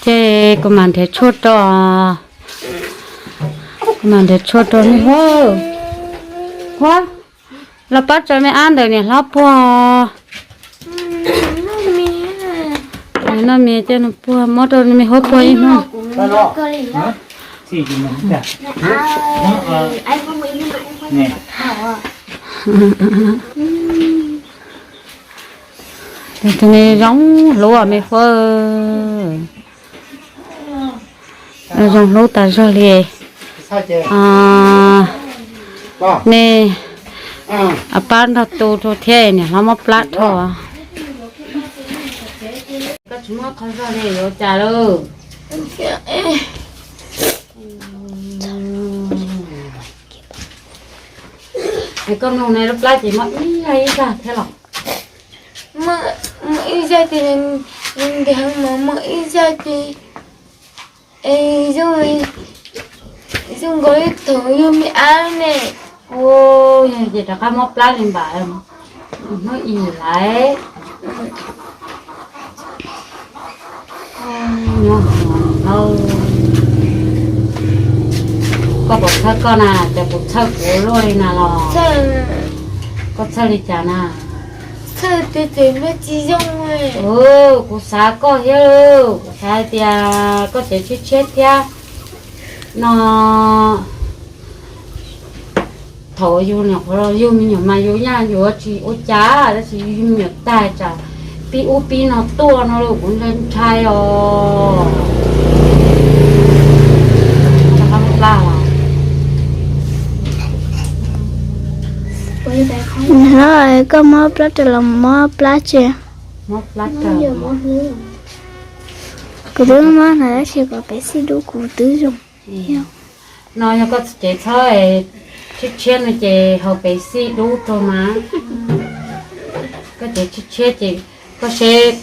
Ces kuv mam nrhiav tshuaj rau, kuv mam nrhiav tshuaj rau nej huab. Huab, los pab tso me ab ntawm niam hlob puag. Noj mis ces nws puag, muab rau me huab puag ib hnub. Tus me zoo hlub me huab, zoo hlub tas zog li. Nej pab nrog tu rau thiab, niam hlob mob plab dhau. Koj tsis muaj qhov zog li yuav cas lauj? Es koj mloog ne, lub plab ces mob ib zag ib zag thiab los? Muaj ib zag ces ntev heev mas muaj ib zag ces zoo, zoo nkaus li thaum yug me ab ne. Ua, yog ces rov qab mob plab li npam hnub ib lawm. Koj puas txhawj koj na, ces kuv txhawj kuv luaj li na los? Koj txhawj li cas na? Kuv xav koj thiab, kuv xav hais tias koj tseem tshiab tshiab thiab no. Thaum yus nyuam qhuav los yug me nyuam mas yus nyaj yuav tsis ua cas, tab sis yug me nyuam tag tsam pib ub pib no tuaj no los kuv ntshai ntshai os. Rov qab mob plab los? Hlob, koj mob plab rau los mob plab tsev? Mob plab rau. Kuv twb mob na, tab sis kom pem xij dub kuv twb zoo. No yog koj tseem txhob tshiab tshiab no ces haus pem xij dub rau mas. Koj tseem tshiab tshiab ces koj seb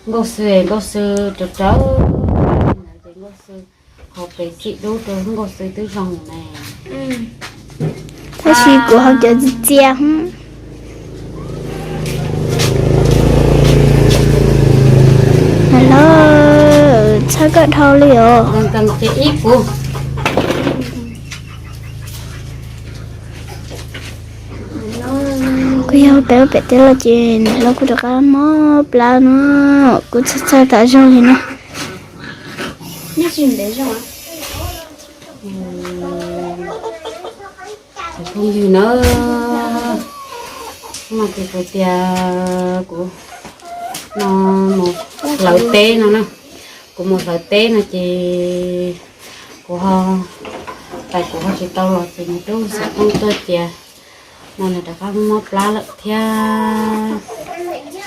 Nkauj Xwm, Nkauj Xwm rau rau ces Nkauj Xwm haus pem xij dub rau, Nkauj Xwm twb zoo ne. Tab sis kuv haus cov txias txias. Los txhawj koj dhau li os. Kuv yog pem ua pem teb los ces niam hlob kuv rov qab mob plab no, kuv txhawj txhawj tas zog li no. Phooj ywg na, no ces kuv tias kuv no mus hlawv teb no na, kuv mus hlawv teb no ces kuv ho, tas kuv ho tsis tau los ces nws twb xa phooj tuaj tias no nws rov qab mob plab lawm thiab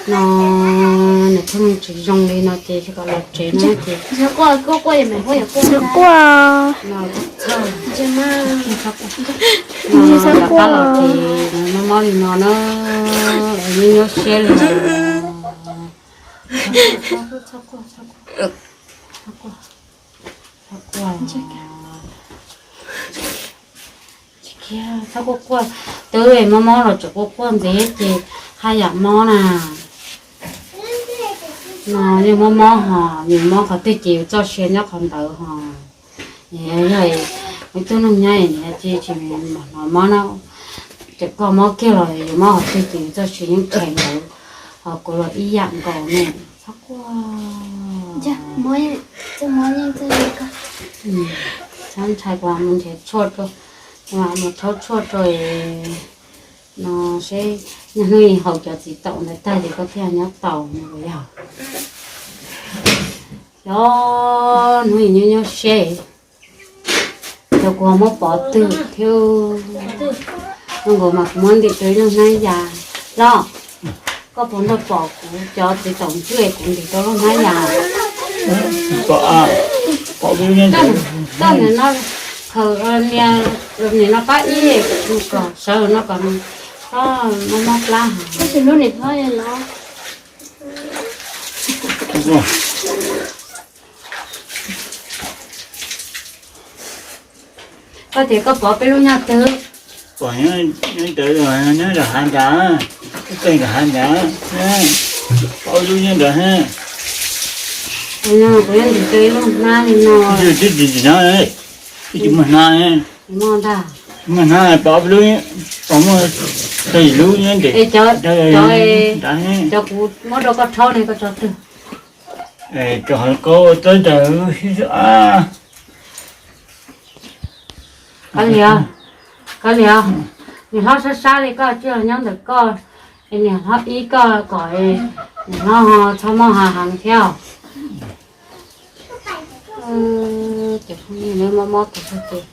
no, nws pheej tsis zoo li no ces kom los tsev no ces txhob quaj, txhob quaj, txhob quaj, mob mob li no na, nyuaj nyuaj siab li no. Txhob quaj, txhob quaj, txhob quaj, txhob quaj, twb mob mob los tseem quaj quaj ntxiv ces haj yam mob na. No yog mob mob hos, yus mob qhov twg ces yus txoj sia nyob qhov ntawd hos. Yog ib tug neeg nyob tsis tsis hnov mob na, ces koj mob kiag los yus mob qhov twg ces yus txoj sia yeej kheev ntawd, hos kuv los ib yam nkaus ne. Txhob quaj, txhob ntshai, kuv mus nrhiav tshuaj rau, mus rhaub tshuaj rau no seb, niaj hnub haus cov txiv taum ntawd tag ces koj thiaj nyob tau no yog. Xyov hnub nyuaj nyuaj siab, cov kuv ho muab pov twg thiab. Zoo nkaus mas kuv muab ntim rau ib lub hnab yas los. Koj puas nrog pom kuv cov txiv taum ntswj kuv ntim rau lub hnab yas? Koj nim no, khaws nim no pab ib, kom sawv no kom mob mob plab. Koj tias koj pov peb lub nyuag twg? Pom nyob ntawd, nyob rau hav nrad, ib teg rau hav nrad. Ob lub nyob ntawd. Kuv yeej tsis muaj hnab li no. Tsis tsis tsis hnab, tsis muaj hnab. Muaj hnab pom ob lub, pom muaj txog ib lub nyob ntev. Cov kuv muab rau koj rhaub ne, koj tso twg? Rau hauv koj ua txawb ntawd xwb. Kav liam, kav liam, niam hlob sab sab li koj tsis los nyob ntawm koj, es niam hlob ib koj kom niam hlob ho txhob mob hav heev thiab. Ces phooj ywg, mob mob kuv txog ces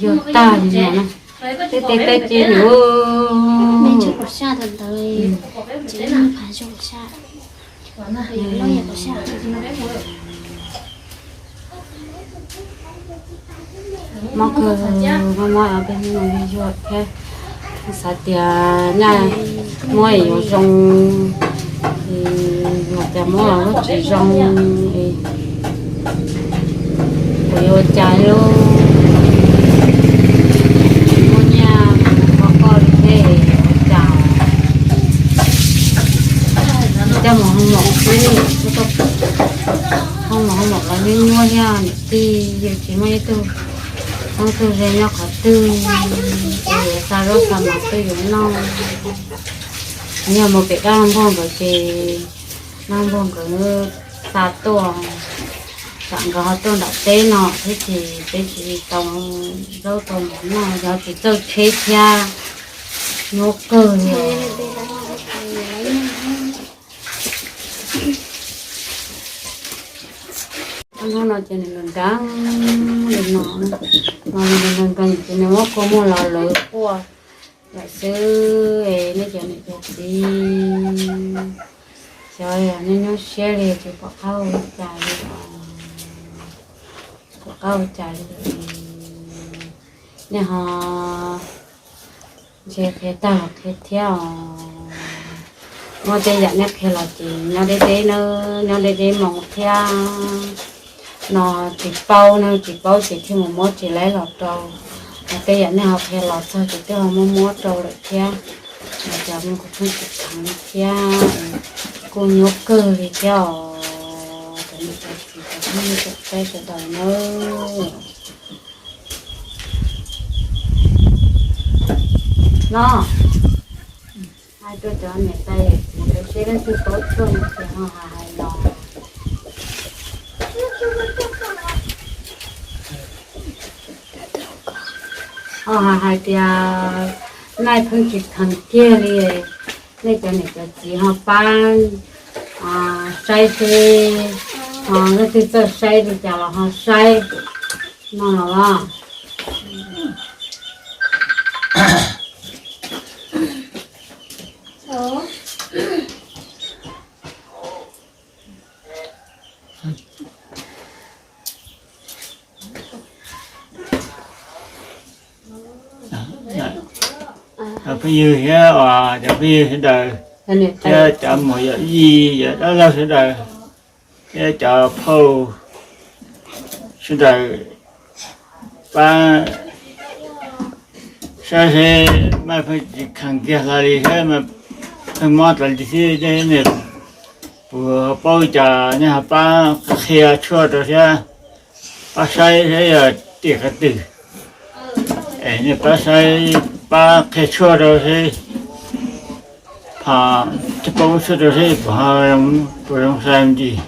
yog tag li no na. Tej tej teb ces nws mob kawg, mob mob peb hnub no yuag yuag thiab. Xav tias nyaj muab es yuav zoo, es yog tias muab los tsis zoo, es kuv yuav ua cas li? Muab nyaj mus kho koj li thiab es yuav ua cas? Coj mus hoo maum xwb, hoo maum hoo maum los nyuaj nyuaj thiab. Niam tij yus tsis muaj ib tug txoob tug ze nyob qhov twg, es yuav xa zaub xa mov twg yuav noj. Yog mus pem dab laug npog nkawd ces dab laug npog nkawd xa tuaj, tsam nkawd ho tuaj nram teb no thiab ces peb tsis tau zaub tau mov noj, yog tsis txawj tsheb thiab, nyuaj kawg li. Hnub no ces nws nkees nkees li no, no nws nkees nkees ces nws muab kua muag los lawv quaj lawm xwb. Nej cov niam cov txiv, xyov nej nyuaj siab li tsis pom qab ua cas li, pom qab ua cas li. Nej ho ntshe qhia tag los qhia thiab os. Muaj tej yam nej qhia los ces nyob deb deb nawb, nyob deb deb moo thiab. No tsis paub ne, tsis paub ces thiaj mus muab tsis laib los rau. Tej yam nej ho qhia los txog ces twb ho muab muab rau lawm thiab. Los cov mus kuv pheej tsis kheev thiab, kuj nyuaj kawg li thiab os. Cov niam cov txiv cov phooj ywg tsoom saib sawv daws nawb. No, hais rau cov niam tais yawm txiv lawv seb leej twg paub tshuaj no ces ho hais hais los. Ho hais hais tias Maiv pheej tsis kheev kiag li, nej cov niam cov txiv ho pab saib seb, ho leej twg txawj saib li cas los ho saib no los. Cov phooj ywg thiab, cov phooj ywg sawv daws, thiab cov muam yawm yij yawm dab laug sawv daws, thiab cov phauj sawv daws pab saib seb Maiv pheej tsis kheev kiag hlo li thiab, Maiv pheej mob tas li thiab, nej puas paub cas nej ho pab qhia tshuaj rau thiab, pab saib seb yog tim qhov twg, es nej pab saib, pab qhia tshuaj rau seb, pab tshuaj rau seb puas zoo sai ntsis.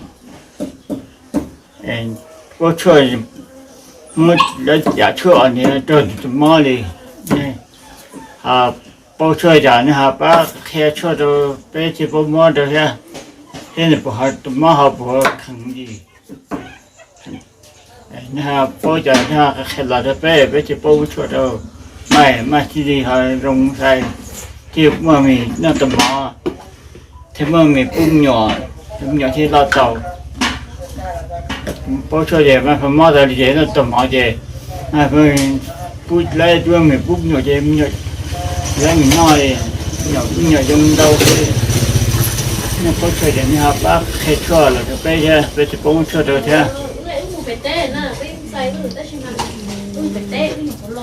Paub tshuaj, muab lawv yam tshuaj niag raug tus mob li, paub tshuaj yam nej ho pab qhia tshuaj rau peb thiaj paub mob rau thiab, thiab nws puas, tus mob ho puas kheev ntsis. Nej ho paub cas nej ho qhia los rau peb, peb thiaj paub tshuaj rau Maiv, Maiv thiaj li ho zoo sai, thiaj muaj mis noj tau mov, thiaj muaj mis pub me nyuam, me nyuam thiaj loj tau. Paub tshuaj ces Maiv pheej mob tas li ces noj tau mov ces Maiv pheej pub, lawv muaj mis pub me nyuam ces me nyuam, lawv mis noj li, me nyuam zoo ntau. Nej paub tshuaj ces nej ho pab qhia tshuaj los rau peb thiab, peb thiaj paub tshuaj rau thiab.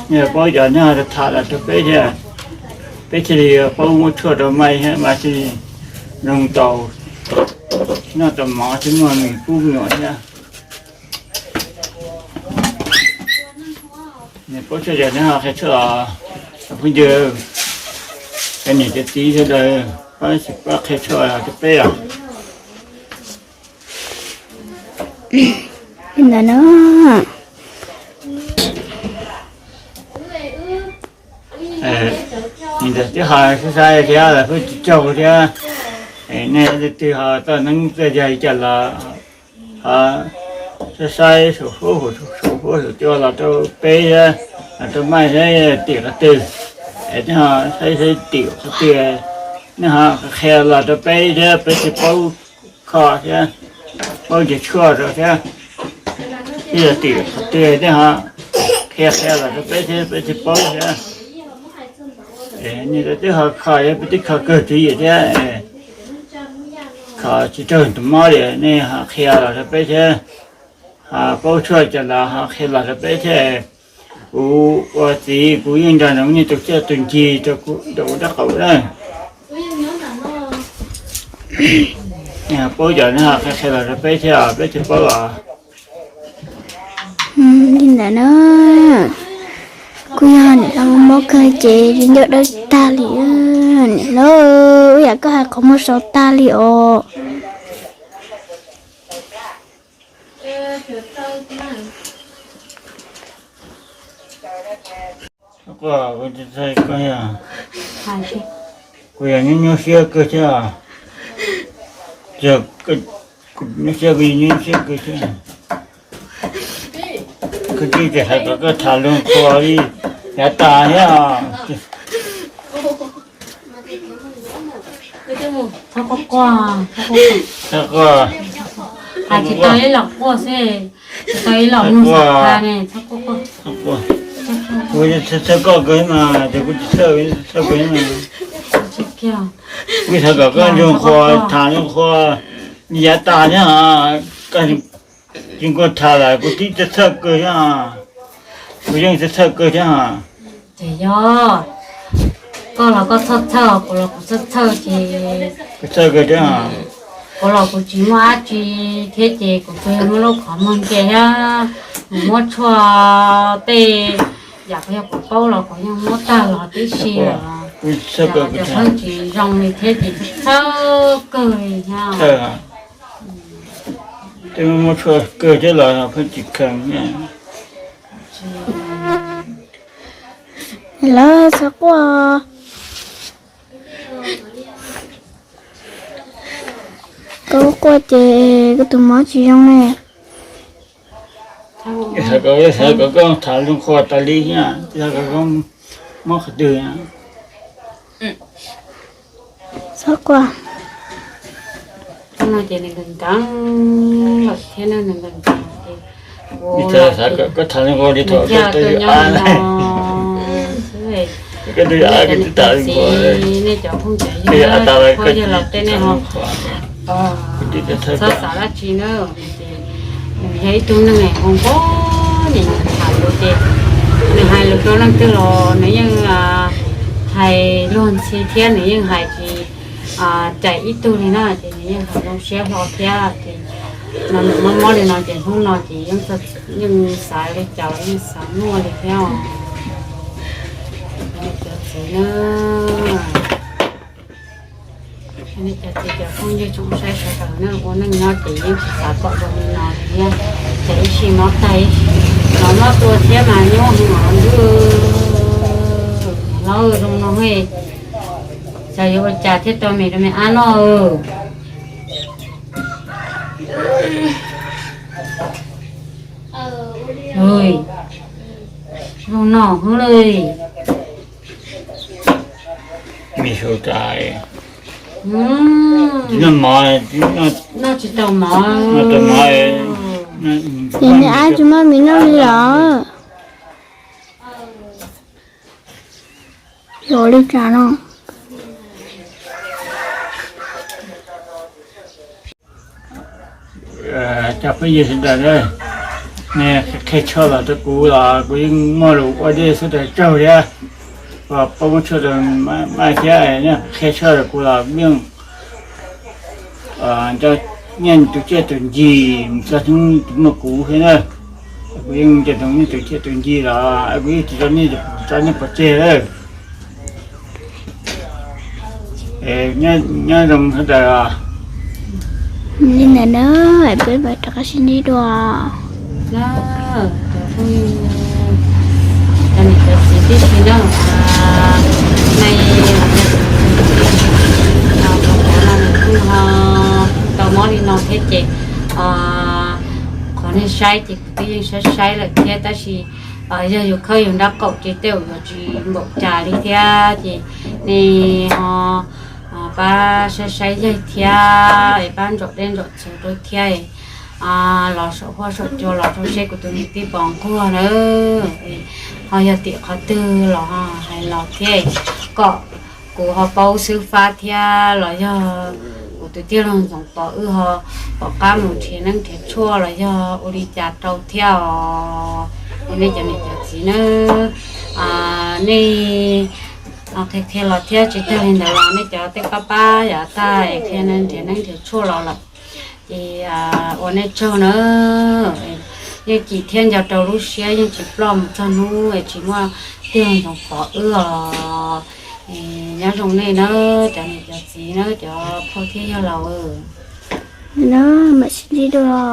Nej paub cov nej ho tham los rau peb thiab, peb thiaj li paub muab tshuaj rau Maiv thiab, Maiv thiaj li zoo tau. Noj tau mov thiab muaj mis pub me nyuam thiab. Nws paub tshuaj ces neb ho qhia tshuaj los, phooj ywg, cov niam cov txiv sawv daws, pab, pab qhia tshuaj los rau peb os. Li ntawd na. Li ntawd twb ho saib saib thiab los peb tsis tsaug thiab. Nej leej twg ho txoj neeb txoj yaig li cas los ho saib saib saum huab saum cua los rau peb thiab, los rau Maj thiab tim qhov twg, es nej ho saib saib tim qhov twg, nej ho qhia los rau peb thiab, peb thiaj paub kho thiab, paub nrhiav tshuaj rau thiab. Twb yog tim qhov twg nej ho qhia qhia los rau peb thiab, peb thiaj paub thiab. Nej twb ho kho thiab, peb twb kho kawg tswv yim thiab. Kho tsis raug tus mob li, nej ho qhia los rau peb thiab, ho paub tshuaj cas los ho qhia los rau peb thiab. Kuv ua txiv kuv yeej nco ntsoov nej tus txiaj tus ntsig rau kuv, rau kuv dab qaum na. Paub cov nej ho qhia qhia los rau peb thiab, peb thiaj paub os. Li ntawd na, kuj yog niam hlob mob kawg ces tsis nco dawb tag li. Niam hlob, ua yam koj hais qhov muag sau tag li os. Kuv yog nyuaj nyuaj siab kawg thiab. Nyuaj siab, kuv yog nyuaj nyuaj siab kawg thiab. Kuv tib tsis hais kom koj tham lus qhuas li yav tas thiab. Txhob quaj, txhob quaj. Hais tsis tau ib los quaj xwb, tsis tau ib los mloog xav tha ne, txhob quaj. Kuv txhawj koj kawg mas, ces kuv tsis txhawj, txhawj kawg mas. Kuv xav kom koj lus qhuas, tham lus qhuas yav tas thiab. Koj tsis nquag tham lawm, kuv tib txhawj kawg thiab. Kuv yeej txhawj kawg thiab. Ces yog koj los koj txhob txhawj, kuv los kuv txhob txhawj ces, kuv txhawj kawg thiab. Kuv los kuv tsis muaj dab tsi thiab ces kuv tsuas yog muab lub qhov muag nce thiab, kuv muab tshuaj tej yam kuv yog kuv paub los kuv yeej muab tag los tib si lawm. Cov pheej tsis zoo li thiab ces txhawj kawg li thiab. Twb muab tshuaj kawg thiab los pheej tsis kheev. Lawv txhob quaj. Koj quaj ces koj tus mob tsis zoo ne. Xav kom, xav kom koj tham zoo qhuas tas li thiab, xav kom koj mob qhov twg. Txhob quaj. Hnub no ces nws nkees nkees lawm thiab na, nws nkees nkees ces, xav kom koj tham zoo qhuas li thaum koj nyob no xwb. Nej cov phooj cov ywg, yog los tej nej ho txhob xav dab tsi na. Nws yog ib tug neeg zoo nkauj, nws tham lus ces nws hais lus rau leej twg los nws yeej hais luag ntxhi thiab nws yeej hais tsis caim ib tug li na, ces nws yeej hais zoo siab hlo thiab. Ces no nws mob mob li no ces hnub no ces yeej xav li cas los yeej xav muaj li thiab os. Cov txiv na, nej cov txiv cov phooj ywg tsoom saib sawv daws na, ua neej nyob ces yeej tsis xav pom zoo li no thiab. Ces ib sij mob tag ib sij los mob tua thiab mas nyuaj heev os ntuj. Los zoo no xyov yuav ua cas thiaj tau me rau me ab noj. Zoo no hwv li. Me su tas, noj mov, noj tsis tau mov, noj tsis tau mov. Ces me ab tsis muaj mis noj li los? Yuav ua li cas no? Cov phooj ywg sawv daws, nej qhia tshuaj los rau kuv los kuv yeej muaj lus ua dej xwb, tsaug thiab. Uas paub muab tshuaj rau Maj thiab, nej qhia tshuaj rau kuv los yeej nco Nyob tus tsiaj tus nci, mus txog hnub tus muaj kuv thiab na, kuv yeej nco ntsoov nyob tus tsiaj tus nci los kuv yeej tsis tso nej, tso nej pov tseg lawm. Nyob zoo sawv daws. Li ntawd na, peb mam rov qab sib ntsib dua. Cov niam cov txiv tib si na, nej, kuv no nws kuj ho tau mob li no thiab ces qhov nej saib ces kuv twb yeej saib saib lawm thiab, tab sis yog yus khawb yus nrab qaum ces tej zaum yuav tsis npaum cas li thiab ces nej ho pab saib saib yaig thiab es pab ntsaum dej ntsaum txhuv rau thiab. Los saum huab saum cua los rau seb kuv tus niam tij pom nquag na, ho yog tim qhov twg los hais los thiab, kom kuv ho paub xwb fab thiab los yog kuv tus tij laug Ntxoov Pov wb ho pom qab mus nrhiav neeb nrhiav tshuaj los yog ua li cas rau thiab os. Nej cov niam cov txiv na, nej qhia qhia los thiab tsis tag li ntawd los nej cov tej pab pab yav tag es qhia nrhiav neeb nrhiav tshuaj los lawm ces ua nej tsaug na. Yeej cim thiab nco rau lub siab yeej tsis ploj mus txog hnub es tsis muaj tij laug Ntxoov Pov wb os. Nyob zoo nej na, cov niam cov txiv na, cov phauj thiab yawg laus. Mam sib ntsib dua.